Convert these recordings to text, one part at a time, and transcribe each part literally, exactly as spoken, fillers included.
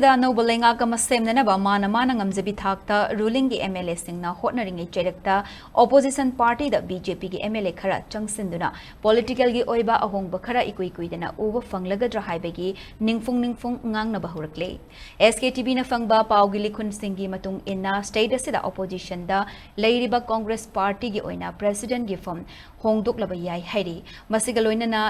ꯗ ꯑꯅꯧꯕ ꯂꯩꯉꯥꯛ ꯑꯃ ꯁꯦꯝꯅꯅꯕ ꯃꯥꯅ ꯃꯥꯅ ꯉꯝꯖꯕꯤ ꯊꯥꯛꯇ ꯔꯨꯂꯤꯡꯒꯤ ꯑꯦꯝ ꯑꯦꯜ ꯑꯦꯁꯤꯡꯅ ꯍꯣꯠꯅꯔꯤꯉꯩ ꯆꯩꯔꯛꯇ ꯑꯣꯄꯣꯖꯤꯁꯟ ꯄꯥꯔꯇꯤꯗ ꯕꯤ ꯖꯦ ꯄꯤꯒꯤ ꯑꯦꯝ ꯑꯦꯜ ꯑꯦ ꯈꯔ ꯆꯪꯁꯤꯟꯗꯨꯅ ꯄꯣꯂꯤꯇꯤꯀꯦꯜꯒꯤ ꯑꯣꯏꯕ ꯑꯍꯣꯡꯕ ꯈꯔ ꯏꯀꯨꯏ ꯀꯨꯏꯗꯅ ꯎꯕ ꯐꯪꯂꯒꯗ꯭ꯔꯥ ꯍꯥꯏꯕꯒꯤ ꯅꯤꯡꯐꯨꯡ ꯅꯤꯡꯐꯨꯡ ꯉꯥꯡꯅꯕ ꯍꯧꯔꯛꯂꯦ꯫ ꯑꯦꯁ ꯀꯦ ꯇꯤ ꯚꯤꯅ ꯐꯪꯕ ꯄꯥꯎꯒꯤ ꯂꯤꯈꯨꯟꯁꯤꯡꯒꯤ ꯃꯇꯨꯡ ꯏꯟꯅ, ꯁ꯭ꯇꯦꯠ ꯑꯁꯤꯗ ꯑꯣꯄꯣꯖꯤꯁꯟꯗ ꯂꯩꯔꯤꯕ ꯀꯣꯡꯒ꯭ꯔꯦꯁ ꯄꯥꯔꯇꯤꯒꯤ ꯑꯣꯏꯅ ꯄ꯭ꯔꯦꯁꯤꯗꯦꯟꯒꯤ ꯐꯝ ꯍꯣꯡꯗꯣꯛꯂꯕ ꯌꯥꯏ ꯍꯥꯏꯔꯤ꯫ ꯃꯁꯤꯒ ꯂꯣꯏꯅꯅ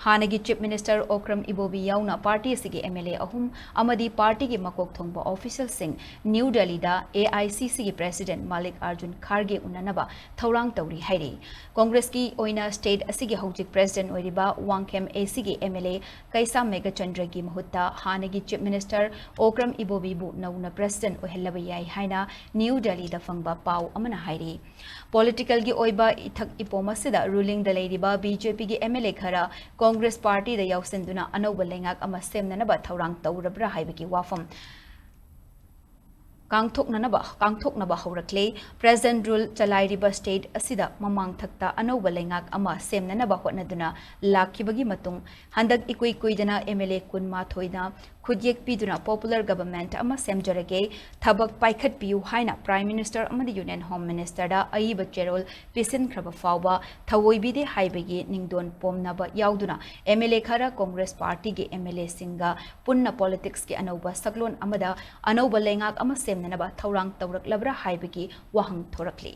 ꯍꯥꯟꯅꯒꯤ ꯆꯤꯐ ꯃꯤꯅꯤꯁꯇꯔ ꯑꯣꯀ꯭ꯔꯝ ꯏꯕꯣꯕꯤ ꯌꯥꯎꯅ ꯄꯥꯔꯇꯤ ꯑꯁꯤꯒꯤ ꯑꯦꯝ ꯑꯦꯜ ꯑꯦ ꯑꯍꯨꯝ ꯑꯃꯗꯤ ꯄꯥꯔꯇꯤꯒꯤ ꯃꯀꯣꯛ ꯊꯣꯡꯕ ꯑꯣꯐꯤꯁꯤꯌꯦꯜꯁꯤꯡ ꯅ꯭ꯌꯨ ꯗꯦꯜꯂꯤꯗ ꯑꯦ ꯑꯥꯏ ꯁꯤ ꯁꯤꯒꯤ ꯄ꯭ꯔꯦꯁꯤꯗꯦꯟ ꯃꯥꯂꯤꯛ ꯑꯥꯔꯖꯨꯟ ꯈꯥꯔꯒꯦ ꯎꯅꯅꯕ ꯊꯧꯔꯥꯡ ꯇꯧꯔꯤ ꯍꯥꯏꯔꯤ꯫ ꯀꯣꯡꯒ꯭ꯔꯦꯁꯀꯤ ꯑꯣꯏꯅ ꯁ꯭ꯇꯦꯠ ꯑꯁꯤꯒꯤ ꯍꯧꯖꯤꯛ ꯄ꯭ꯔꯦꯁꯤꯗꯦꯟ ꯑꯣꯏꯔꯤꯕ ꯋꯥꯡꯈꯦꯝ ꯑꯦ ꯁꯤꯒꯤ ꯑꯦꯝ ꯑꯦꯜ ꯑꯦ ꯀꯩꯁꯥꯝ ꯃꯦꯘꯆꯟꯗ꯭ꯔꯒꯤ ꯃꯍꯨꯠꯇ ꯍꯥꯟꯅꯒꯤ ꯆꯤꯐ ꯃꯤꯅꯤꯁꯇꯔ ꯑꯣꯀ꯭ꯔꯝ ꯏꯕꯣꯕꯤꯕꯨ ꯅꯧꯅ ꯄ꯭ꯔꯦꯁꯤꯗꯦꯟ ꯑꯣꯏꯍꯜꯂꯕ ꯌꯥꯏ ꯍꯥꯏꯅ ꯅ꯭ꯌꯨ ꯗꯦꯜꯂꯤꯗ ꯐꯪꯕ ꯄꯥꯎ ꯑꯃꯅ ꯍꯥꯏꯔꯤ꯫ ꯄꯣꯂꯤꯇꯤꯀꯦꯜꯒꯤ ꯑꯣꯏꯕ ꯏꯊꯛ ꯏꯄꯣꯝ ꯑꯁꯤꯗ ꯔꯨꯂꯤꯡꯗ ꯂꯩꯔꯤꯕ ꯕꯤ ꯖꯦ ꯄꯤꯒꯤ ꯑꯦꯝ ꯑꯦꯜ ꯑꯦ ꯈꯔ ꯀꯣꯡꯒ꯭ꯔꯦꯁ ꯄꯥꯔꯇꯤꯗ ꯌꯥꯎꯁꯤꯟꯗꯨꯅ ꯑꯅꯧꯕ ꯂꯩꯉꯥꯛ ꯑꯃ ꯁꯦꯝꯅꯅꯕ ꯊꯧꯔꯥꯡ ꯇꯧꯔꯕ꯭ꯔꯥ ꯍꯥꯏꯕꯒꯤ ꯋꯥꯐꯝ ꯀꯥꯡꯊꯣꯛꯅꯅꯕ, ꯀꯥꯡꯊꯣꯛꯅꯕ ꯍꯧꯔꯛꯂꯦ꯫ ꯄ꯭ꯔꯦꯖꯦꯟ ꯔꯨꯜ ꯆꯂꯥꯏꯔꯤꯕ ꯁ꯭ꯇꯦꯠ ꯑꯁꯤꯗ ꯃꯃꯥꯡ ꯊꯛꯇ ꯑꯅꯧꯕ ꯂꯩꯉꯥꯛ ꯑꯃ ꯁꯦꯝꯅꯅꯕ ꯍꯣꯠꯅꯗꯨꯅ ꯂꯥꯛꯈꯤꯕꯒꯤ ꯃꯇꯨꯡ, ꯍꯟꯗꯛ ꯏꯀꯨꯏ ꯀꯨꯏꯗꯅ ꯑꯦꯝ ꯑꯦꯜ ꯑꯦ ꯀꯨꯟꯃꯥꯊꯣꯏꯅ ꯈꯨꯠꯌꯦꯛ ꯄꯤꯗꯨꯅ ꯄꯣꯄꯨꯂꯔ ꯒꯚꯔꯟꯃꯦꯟꯠ ꯑꯃ ꯁꯦꯝꯖꯔꯒꯦ, ꯊꯕꯛ ꯄꯥꯏꯈꯠꯄꯤꯌꯨ ꯍꯥꯏꯅ ꯄ꯭ꯔꯥꯏꯝ ꯃꯤꯅꯤꯁꯇꯔ ꯑꯃꯗꯤ ꯌꯨꯅꯤꯌꯟ ꯍꯣꯝ ꯃꯤꯅꯤꯁꯇꯔꯗ ꯑꯏꯕ ꯆꯦꯔꯣꯜ ꯄꯤꯁꯤꯟꯈ꯭ꯔꯕ ꯐꯥꯎꯕ ꯊꯑꯣꯏꯕꯤꯗꯦ ꯍꯥꯏꯕꯒꯤ ꯅꯤꯡꯗꯣꯟ ꯄꯣꯝꯅꯕ ꯌꯥꯎꯗꯨꯅ ꯑꯦꯝ ꯑꯦꯜ ꯑꯦ ꯈꯔ ꯀꯣꯡꯒ꯭ꯔꯦꯁ ꯄꯥꯔꯇꯤꯒꯤ ꯑꯦꯝ ꯑꯦꯜ ꯑꯦꯁꯤꯡꯒ ꯄꯨꯟꯅ ꯄꯣꯂꯤꯇꯤꯛꯁꯀꯤ ꯑꯅꯧꯕ ꯁꯛꯂꯣꯟ ꯑꯃꯗ ꯑꯅꯧꯕ ꯂꯩꯉꯥꯛ ꯑꯃ ꯁꯦꯝꯅꯅꯕ ꯊꯧꯔꯥꯡ ꯇꯧꯔꯛꯂꯕ꯭ꯔꯥ ꯍꯥꯏꯕꯒꯤ ꯋꯥꯍꯪ ꯊꯣꯔꯛꯂꯤ꯫